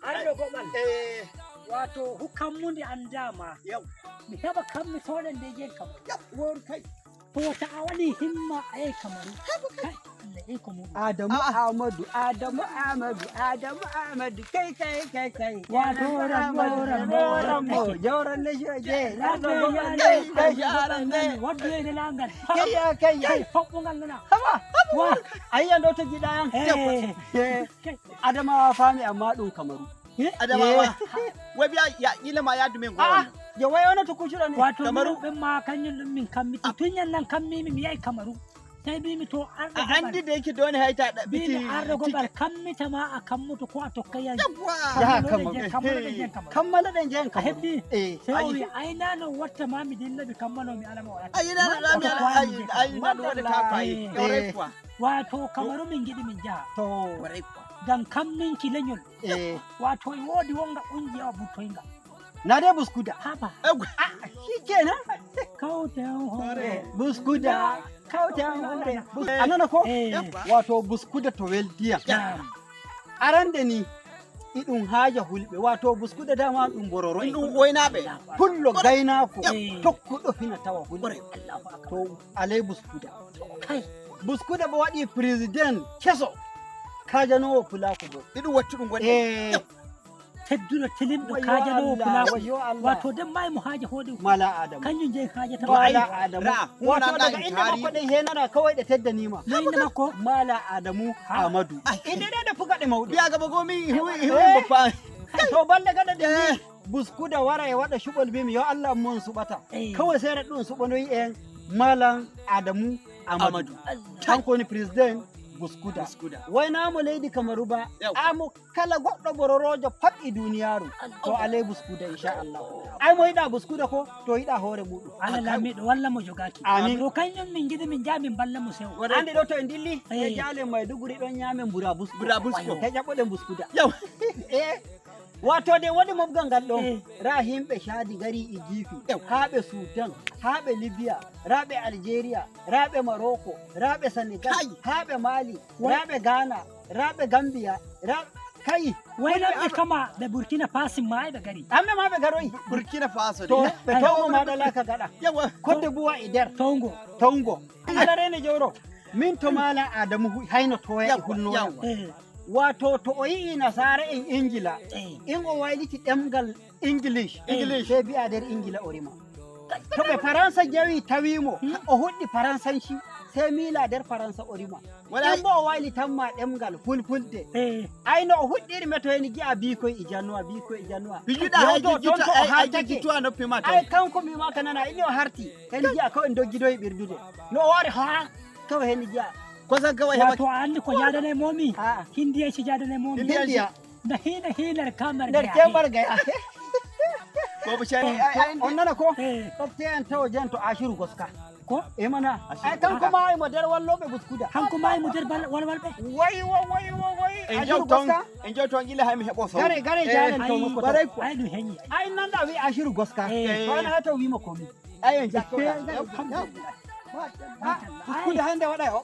Arɗo goɓal. Eh. Wato hukammude andama. Yau. Mi heɓa kammi toɗen nde jen Kamaru. Wor kai. To ta a waɗi himma a yehi Kamaru, kai, Allah iko muɗum. Adamu Ahmadu, Adamu Ahmadu, Adamu Ahmadu, kai kai kai kai. Wato Rambo, Rambo, Rambo, jawran ne shoje. Rambo, Kai kai yaran ne. Waddu e nelangal. Kai ya kai Kai kai. hoɓɓungal nana. Haba, wa ayyan do to gidan. Eh. Eh, kai. Adamawa fami amma ɗum Kamaru. Adamawa. Wai biya ya ila ma ya dumen Ah, gowon. ya wai wani to kushura ne. Wato Kamaru. minen ɓen ma kañum ɗum min kammiti tun yannan kammimi mi yahi Kamaru, sey mbimi to arɗo A andi goɓal da yake dole haita da mbimi biti. arɗo goɓal kammita ma a kammuto ko a tokkayan. Yawwa. Ya Kamaru. Kammaloɗe jen Kamaru. Kammala ɗen jen A Kamaru. heɓɓi. Eh, Sey o wi aynano watta ma mi dilla mi kammano mi alama waɗata. Ai na da mi ai ai na da wada ta fayi. Eh. Kwarai kuwa. Wato Kamaru min giɗi min jaha To, Kwarai kuwa. ngam kamminki leñol. Eh, wato e woodi wonga ƙungiya wa buttoynga. Na dai buskuda. Haba. Shikenan. Kawten hoore. Buskuda. Kautan hore. Anana ko? Eh. Wato buskuda to weldiya. Jam. Arande ni iɗum haaja hulɓe, wato buskuda dama ɗum bororo en. Ɗum woynaɓe. Pullo gaynako Eh. tokkuɗo fina tawa hulɓe. Kwarai. Allahu akbar. To alay buskuda. Kai. Buskuda bo waɗi président keso kajanowo pulako bo. Ɗiɗum wattu ɗum gwaɗi. Eh, tedduɗo tilimɗo wayyo kajanowo Allah, pulako. wayyo Allah. Wato den ma mo haaja hoode. Mala Adamu. Kañum jeyi haajata. Mala Adamu. Ra'a, wato huna daga ɗan inda tarihi. makko ɗen henana kawai ɗe teddanima. No inde makko? Mala Adamu Ahmadu. Inde ɗe ɗe fuga ɗe mawɗe. Biya gaba gomi hiwi hiwi baffa. To balle gaɗa ɗe ni buskuda wara e waɗa shuɓol mbimi yo Allah mon suɓata. Eh. Kawai sai ɗum suɓanoyi en Malam Adamu Amadu. Amadu. Kanko woni président buskuda. Buskuda. Waynamo leydi Kamaru ba. Yau. Amo kala goɗɗo bororojo pat e duniyaru to alay buskuda inchallah. Ay mo yiɗa buskuda ko to yiɗa hoore muɗum. Allah laamiɗo walla mo jogaki. Amin. To kañum min giɗi min jaha min balla mo sewo. Andi ɗo to en dilli Eh. e jaale Maiduguri ɗon ñaamen burabusko. Burabusko. He ƴaɓɓoɗen buskuda. Yau. Eh, wato de waɗi mobgal ngal ɗon Eh. ra himɓe Shadi gari e jiifi haɓe Sudan, haɓe Libya, raɓe Algeria, raɓe Morocco, raɓe Sénégal, Kai. haɓe Mali, Wai- raɓe Ghana, raɓe Gambia, ra kai. Waylanɓe kama ɓe Burkina Faso ma ɓe gari. Kamɓe ma ɓe garoyi. Burkina Faso. To Ne. ɓe towgo maɗa laka gaɗa. Yawa. Kodde buwa e nder Tongo. tongo ala rene jewro min to Mala Adamu hayno toya e Yawwa, hulnoya. yawwa. Eh. Wato to o yi'i nasara en Ingila Eh. in o wayliti ɗemgal English. English. Sey mbiya nder Ingila o rima. To ɓe Faransa jawi tawimo o huɗɗi faransanci sey mila nder Faransa o rima. Wala- In bo o waylitanma ɗemgal fulfulde. Eh. Ayno o huɗɗiri meto heni gi'a bikoy e jannuwa, bikoy e jannuwa. Bijuɗa hay Yewto toon jijjita to o ay hartake. jijjitu a noppi ma Ay to. kanko mima ka nana ini o harti heni gi'a kawai en doggidoye ɓirdude no o wari ha kawai heni gi'a. Kosan kawai heba. Wato a andi ko jadane momi. A'a. Hindiya ci jadane momi. Hindiya. Na hina hinar kamar Nder gaya. kembar gaya. Ko bu shari ai On nana ko? Eh. Ɗofte en tawa jen to Ashiru Goska. Ko? E mana. Ashiru Ay kanko ma ay mo nder walloɓe buskuda. Hanko ma mo nder walwalɓe. Wai wa wai wa wai. En Ashiru jawton Goska. en jawton gila hay mi hebo so. Gare gare jalen to makko. Kwarai kuwa. Ay ɗum heñi. Ay nan da wi Ashiru Goska. Eh. To ana hata wima komi. Ai en jakko. Buskuda hande waɗay o.